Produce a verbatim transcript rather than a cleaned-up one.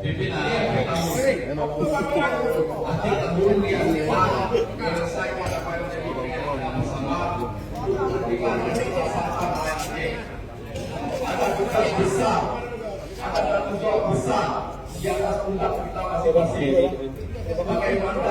Pimpinan, waktu, waktu, akhir tahun yang lewat, yang saya katakan dari bersama, ada tugas besar, ada tanggung jawab besar di atas pundak kita masing-masing. Sebagaimana